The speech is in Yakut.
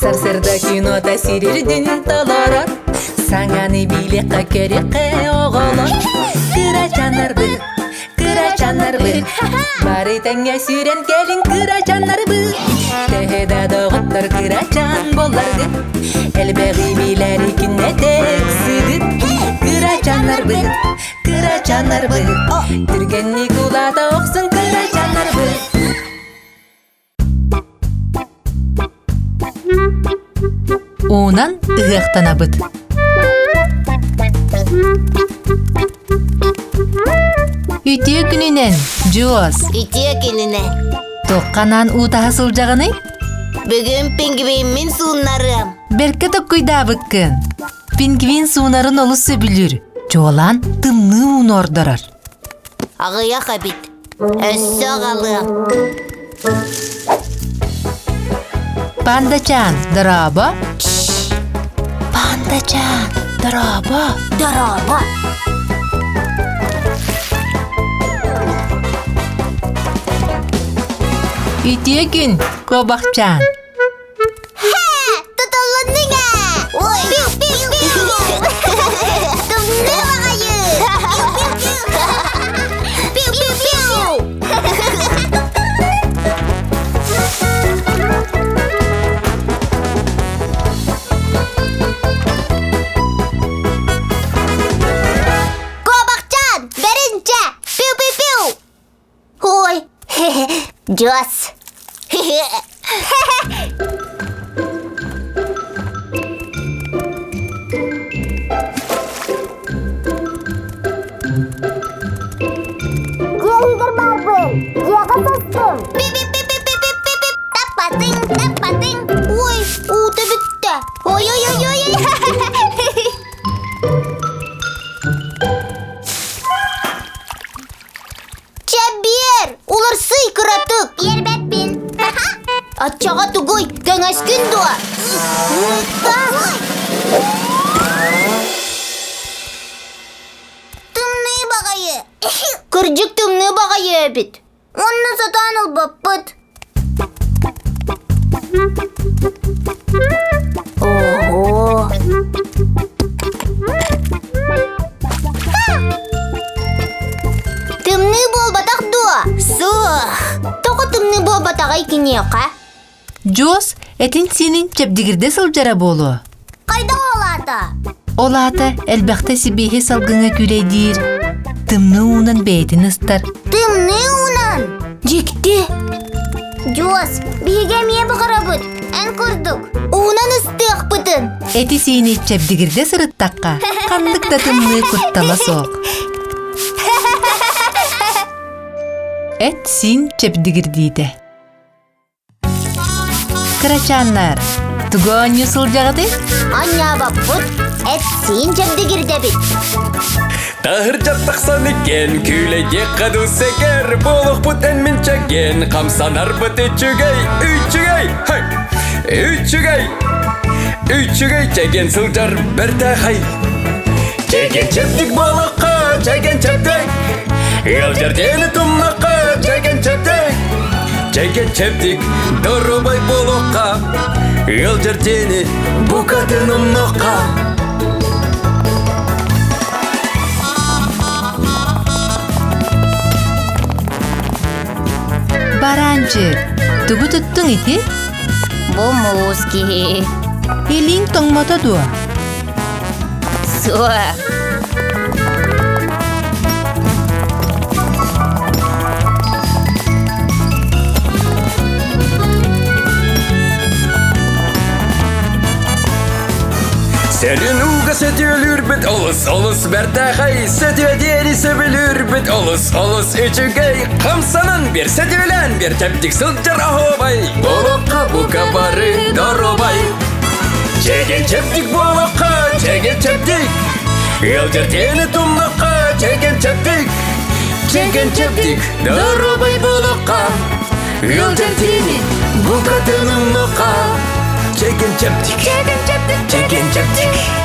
Сарсыарда кинота сирирдин толорор, Саҥаны билиэххэ көрүөххэ оҕолор. Кырачааннарбыт, кырачааннарбыт, Бары тэҥҥэ сүүрэн кэлиҥ кырачааннарбыт. Төһө да доҕоттор кырачаан буолларгыт, Элбэҕи билэри күннэтэ ыксыгыт. Кырачааннарбыт, кырачааннарбыт, Түргэнник улаата охсун кырачааннарбыт. Уунан ыһыахтанабыт. Үтүө күнүнэн, Дьуос! Үтүө күнүнэн. Туохханаан уутаһа сылдьаҕыный? Бүгүн пингвиммин сууннарыам. Бэркэ токкуйдаабыккын. Пингвин суунарын олус сөбүлүүр. Чуолаан тымныы ууну ордорор. Аҕыйах эбит. Өссө аҕалыам. Пандачаан, дорообо! Пандачаан, дорообо! Дорообо! Үтүө күн, куобахчаан! Тутуллуннуҥ ээ! Ой! Пиу-пиу-пиу! Тымныы баҕайы! Пиу-пиу-пиу! Куобахчаан, бэринчэ! Пиу-пиу-пиу! Ой, Дьуос. Дьиэ иһигэр баарбын. Дьиэҕэ сыстым. Пип-пип-пип-пип-пип. Таппатыҥ, таппатыҥ. Ой, уута бүттэ. Ой-ой-ой-ой. Чэ биэр, уларсый кыратык. Биэрбэппин. Оччоҕо тугуй, көҥөскүн дуо? Тымныы баҕайы. Кырдьык тымныы баҕайы эбит. Онно сатаан ылбаппыт. Ого! Тымныы буолбатах дуо? Суох. Тоҕо тымныы буолбатаҕый киниэхэ? Дьуос этин-сиинин чэбдигирдэ сылдьара буолуо. Хайдах ол аата? Ол аата элбэхтэ сибиэһи салгыҥҥа күүлэйдиир, тымныы уунан бэйэтин ыстар. Тымныы уунан? Дьикти! Дьуос, биһиги эмиэ баҕарабыт, эн курдук. Уунан ыстыахпытын. Эти-сиини чэбдигирдэ сырыттахха, ханнык да тымныы куттала суох. Эт-сиин чэбдигирдиитэ. Кырачааннар, тугу оонньуу сылдьаҕытый? Анньаабаппыт, эт-сиин чэбдигирдэбит. Таһырдьа тахсан иккен күүлэйдиэххэ дуу сэгэр буолуохпут эн мин чэгиэн хамсанарбыт үчүгэй үчүгэй хай үчүгэй үчүгэй чэгиэн сылдьар бэртээхэй чэгиэн чэбдик буолуохха чэгиэн чэбдик ыалдьар диэни тумнахха чэгиэн чэбдик чэгиэн чэбдик доруобай буолуохха ыалдьар диэни букатын умнуохха. Бараанчык, тугу туттуҥ ити? Бу муус киһи. Илииҥ тоҥмото дуо? Суох. Сөрүн ууга сөтүөлүүрбүт олус олус бэртээхэй сөтүө диэри сөбүлүүрбүт олус олус үчүгэй хамсанан бер сөтүөлээн бер чэбдик сылдьар оһуобай Болохха бука бары доруобай Чэгэн чэбдик буолуохха чэгэн чэбдик Ыалдьар диэни тумнахха чэгэн чэбдик Чэгэн чэбдик доруобай буолуохха Ыалдьар диэни букатын умнуохха Чэгэн чэбдик Чэгэн чэбдик.